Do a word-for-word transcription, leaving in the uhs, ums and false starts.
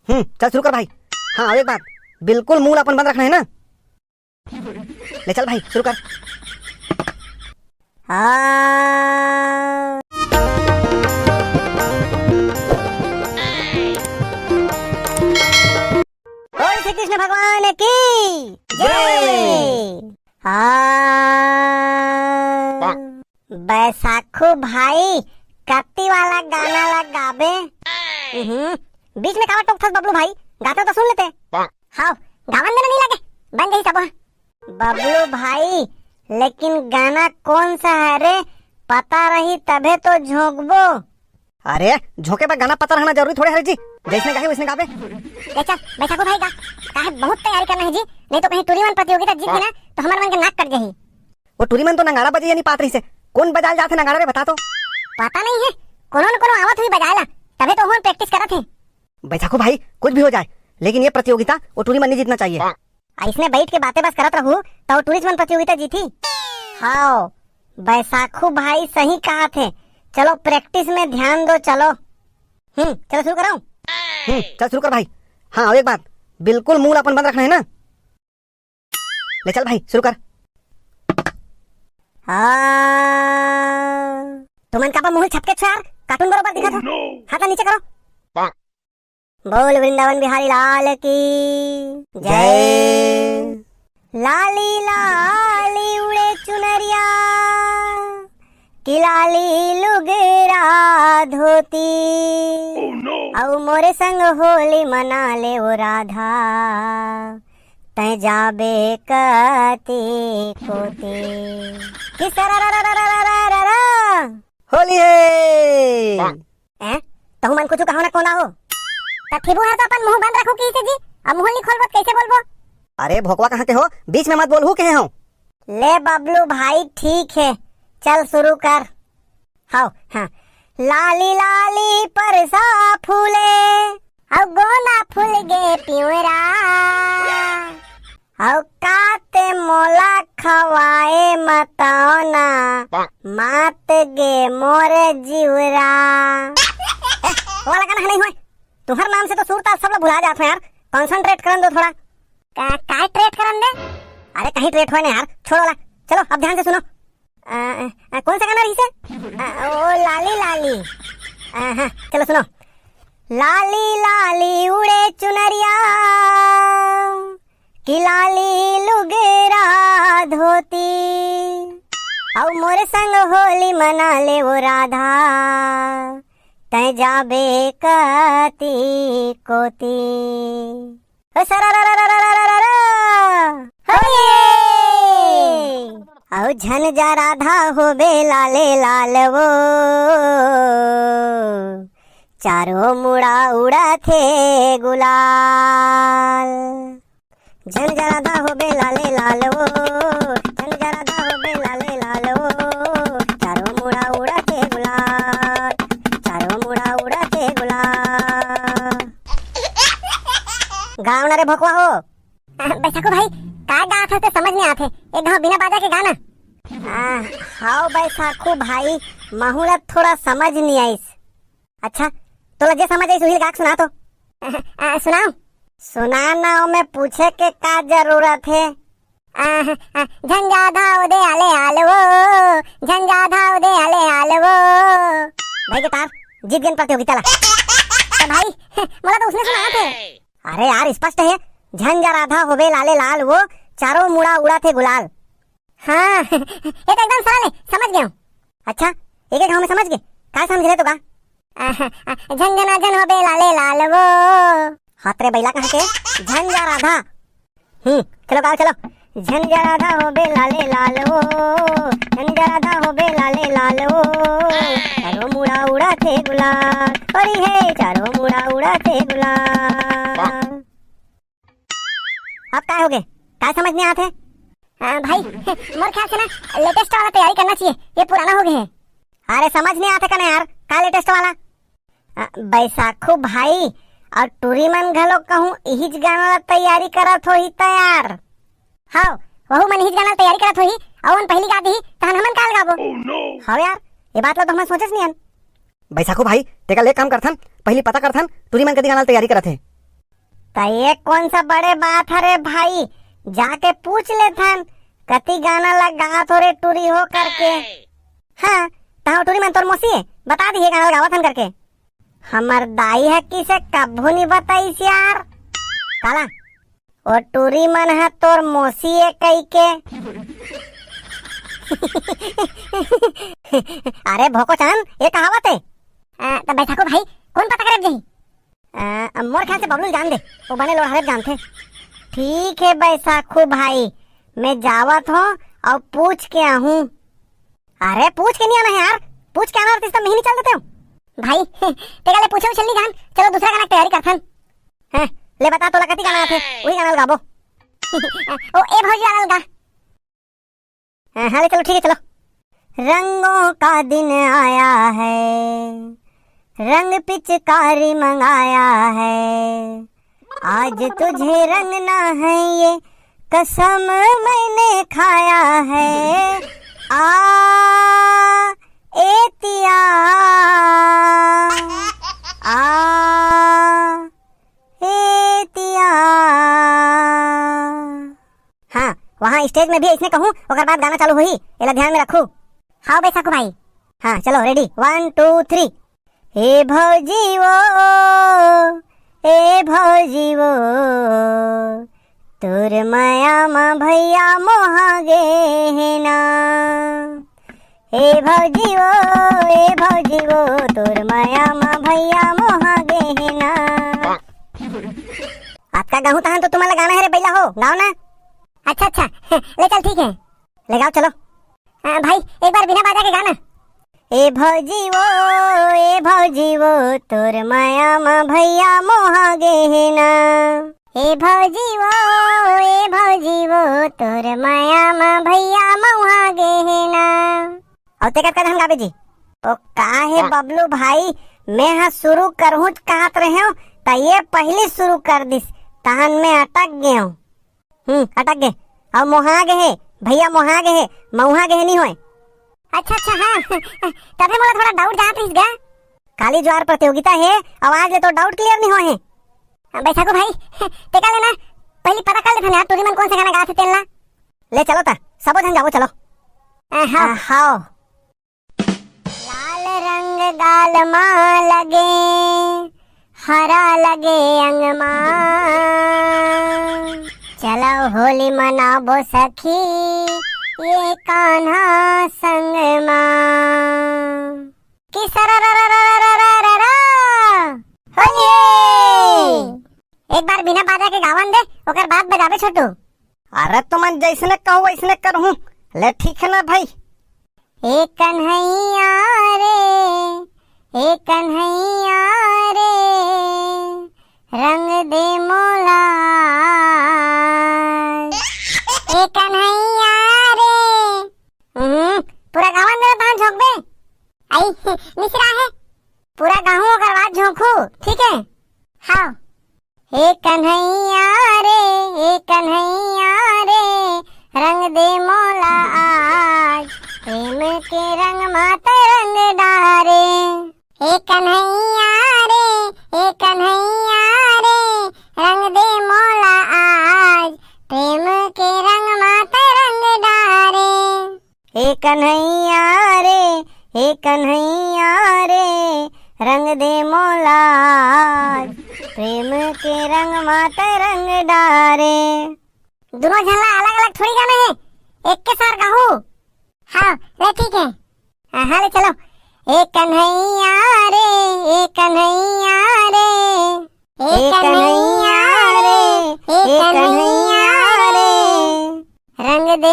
हम्म, चल शुरू कर भाई। हाँ, एक बात, बिल्कुल मुंह ला अपन बंद रखना है ना। ले चल भाई, शुरू कर। हाँ। बोल श्री कृष्ण भगवान की जय। हाँ। बैसाखू भाई, कत्ती वाला गाना ला गाबे। हम्म, बीच में काबर टोकथस बबलू भाई, गाते तो सुन लेते। हाव, गावन देना नहीं लगे, बन जाही सब। बबलू भाई, लेकिन गाना कौन सा है रे? पता रही तभे तो झोंकबो। अरे, झोंके बर गाना पता रहना जरूरी थोड़े हरे जी, जैसने गाही वैसने गाबे। ले चल, बैसाखू भाई गा, काहे बहुत तैयारी करना है जी, नहीं तो कहीं टूरी मन प्रतियोगिता जीत गए ना, तो हमर मन के नाक कट जाही। वो टूरी मन तो नगाड़ा बजे या नहीं पात रहिसे, कौन बजाल जाथे नगाड़ा रे, बता तो। पता नहीं है, कोनो न कोनो आवत हुई बजाए ला, तभे तो ओहन practice करत हे। बैसाखू भाई, कुछ भी हो जाए, लेकिन ये प्रतियोगिता वो टूरी मन नहीं जीतना चाहिए। अइसने बैठ के बातें बस करत रहू, तो टूरी मन प्रतियोगिता जीती। हाव, बैसाखू भाई सही कहा थे। चलो practice में ध्यान दो, चलो। हम्म, चलो शुरू करो। हम्म, चल शुरू कर भाई। हाँ, और एक बात, बिल्कुल मुंह ला अपन बंद रखना है ना। ले चल भाई, शुरू कर। हाँ, तुमन काबर मुंह छपके छो यार, cartoon बरोबर दिखत हो। हाथ ला नीचे करो। बोल वृंदावन बिहारी लाल की जय। लाली लाली उड़े चुनरिया, कि लाली लुगरा धोती। अउ मोरे संग होली मना ले ओ राधा, तैं जाबे कती कोती। कि सरा रा रा रा रा रा रा रा। होली है। हैं? तहु मन कुछु कहो ना कोंदा हो। त थिबू हर तो अपन मुंह बंद रखू कहिसे जी, अब मुंह नहीं खोलबो त कैसे बोलबो? अरे भोकवा कहाँ के हो, बीच में मत बोलहू कहे हो। ले बबलू भाई ठीक है, चल शुरू कर। हाव, हाँ। लाली लाली परसा फूले, अउ गोंदा फूल गे पिंवरा। अउ का ते मोला खवाए मतौना, मात गे मोर जिवरा। ए, वो वाला गाना है नहीं होय। तुम्हार नाम से तो सुर ताल सब लोग भुला जात हो यार। Concentrate करन दो थोड़ा। का, काय ट्रेट करन दे? अरे कहीं ट्रेट होय ना यार, छोड़ो ला। चलो अब ध्यान से सुनो। आ, आ, कौन सा गाना रहिसे? आ, ओ लाली लाली। आ, हाँ, चलो सुनो। लाली लाली उड़े चुनरिया, कि लाली लुगरा धोती, अउ मोर संग होली मना ले ओ राधा, तैं जाबे कती कोती। ओ सरा रा रा रा रा रा रा रा। होली। अउ झन जा राधा होबे लाले लाल वो, चारों मुड़ा उड़ाथे गुलाल। झन जा राधा होबे लाले लाल वो, झन जा राधा होबे लाले लाल वो, चारों मुड़ा उड़ाथे गुलाल, चारों मुड़ा उड़ाथे गुलाल। गाँव ना रे भोकवा हो। आ, बैसाखू भाई, का गात हस ते समझ नहीं आथे। एक घाव बिना बाजा के गाना। आ, हाव बैसाखू भाई, महू ला थोड़ा समझ नहीं आइस। अच्छा, तोला जे समझ आइस उही ला गा के सुना तो। आ, आ, सुनाओ। सुना ना, ओमे पूछे के का जरूरत है? आ, आ, झंझा धाव दे आले आल वो, झंझा धाव दे आले आल वो। भाई के तार, जीत गेन प्रतियोगिता ला। तो भाई, मोला तो उसने सुना थे। अरे यार, स्पष्ट है, झन जा राधा होबे लाले लाल वो, चारों मुड़ा उड़ाथे गुलाल। हाँ, ये तो एकदम सरल है, समझ गया हूँ। अच्छा, एक एक घाव में समझ गए, का समझ ले तो का? झन झना झन होबे लाले लाल वो। हाथ रे बैला कहाँ के? झन जा राधा। हम्म, चलो गाओ, चलो। झन जा राधा होबे लाले लाल वो, झन जा राधा होबे लाले लाल वो, चारों मुड़ा उड़ाथे गुलाल, अरे हे, चारों मुड़ा उड़ाथे गुलाल। अब काय होगे? काय समझ नहीं आथे? आ, भाई, मोर ख्याल से ना latest वाला तैयारी करना चाहिए, ये पुराना हो गए है। अरे समझ नहीं आथे कने यार, का latest वाला? आ, बैसाखू भाई और टूरी मन घलो कहूँ इहिच गाना ला तैयारी करत होही त यार। हाव, वहू मन इहिच गाना ला तैयारी करत होही, अउ ओमन पहली गा दिही, तहन हमन काल गाबो। हाव यार, ये बात ला तो हमन सोचेच नहीं हन। बैसाखू भाई, तेकर ले काम करथन, पहली पता करथन, टूरी मन कती गाना ला तैयारी करत हे। त ये कौन सा बड़े बात हरे भाई, जाके पूछ लेथन, कति गाना ला गात हो रे टूरी हो करके। हाँ, तहाँ टूरी मन तोर मौसी हे, बता दिए गाना ला गावत हन करके। हमर दाई ह किसे कभू नहीं बताइस यार। काला, ओ टूरी मन ह तोर मौसी हे कहि के। अरे भोको चान, ये कहावत हे? आ, त बैसाखू भाई, कौन पता करे जाही? आ, मोर ख्याल से बबलू जान दे, वो बने लोढ़ारे जानथे। ठीक है बैसाखू भाई, मैं जावत हूँ और पूछ के आहूँ। अरे पूछ के नहीं आना है यार, पूछ के आना रहती तो मैं ही नहीं चल देते हूँ। भाई, तेरा ले पूछे उछल नहीं जान, चलो दूसरा गाना की तैयारी करथन। हैं, ले बता तोला कति गाना आथे, वही गाना लगाबो। ओ ए भौजी वाला लगा। हाँ, हाँ, ले चलो, ठीक है, चलो। रंगों का दिन आया है, रंग पिचकारी मंगाया है, आज तुझे रंगना है ये कसम मैंने खाया है। आ, ए तिया, आ, ए तिया। हाँ, वहाँ stage में भी ऐसने कहूँ, ओकर बाद गाना चालू होही, एला ध्यान में रखू। हाँ बैसाखू भाई। हाँ, चलो, ready, one, two, three। ए भौजी वो, ए भौजी वो, तोर मया म भैया मोहा गे हे ना। ए भौजी वो, ए भौजी वो, तोर मया म भैया मोहा गे हे ना। अतका गाहूं तहन तो तुम्हारा गाना है रे बैला हो, गाओ ना। अच्छा, अच्छा, ले चल, ठीक है। ले गाओ, चलो। हाँ, भाई, एक बार बिना बाजा के गाना। ए भौजी वो, ए भौजी वो, तोर मया म भैया मोहा गे हे ना। ए भौजी वो, ए भौजी वो, तोर मया म भैया मोहा गे हे ना। अउ ते कतका झन गाबे जी? ओ का हे बबलू भाई, मैं हा शुरू करहूं कहत रहेंव, त ये पहली शुरू कर दिस, तहन मैं अटक गेंव। हम्म, अटक गे। अउ मोहा गे हे, भैया मोहा गे हे, मऊहा गे हे नहीं होय। अच्छा, अच्छा, हाँ। तभे मोला थोड़ा doubt जात रहिस गा। काली ज्वार प्रतियोगिता हे, अउ आज ले तो doubt clear नहीं होय हे। बैसाखू भाई, तेका ले ना, पहली पता कर लेथन यार, टूरी मन कौन से गाना गाथे तेन ला। ले चलो ता, सबो झन जाबो, चलो। आ, हाँ। आ, हाँ। लाल रंग गाल मा लगे, हरा लगे अंग मा। चलो होली मनाबो सखी, ये कान्हा संग मा। कि सरा रा रा रा रा रा रा रा। होली हे। एक बार बिना बाजा के गावन दे, ओकर बाद बजाबे छोटू। अरे तुमन जैसने कहो वैसने करहूं। ले ठीक है ना भाई। ए कन्हैया रे, ए कन्हैया रे, रंग दे मोला। ए कन्हैया रे। हम्म, पूरा गावन दे तहन झोंकबे। आई, मिश्रा हे। पूरा गाहूं ओकर बाद झोंकू, ठीक है? हाँ। ए कन्हैया रे, ए कन्हैया रे, रंग दे मोला आज, प्रेम के रंग मा तैं रंग डारे। ए कन्हैया रे, ए कन्हैया रे, रंग दे मोला आज, प्रेम के रंग मा तैं रंग डारे। ए कन्हैया रे, ए कन्हैया रे, रंग दे मोला आज, प्रेम के रंग मा तैं रंग डारे। दोनों झन ला अलग-अलग थोड़ी गाना हे, एक के सार गाहू। हाँ, ले ठीक है। हाँ, हाँ, ले चलो। ए कन्हैया रे, ए कन्हैया रे, ए कन्हैया रे, ए कन्हैया रे, रंग दे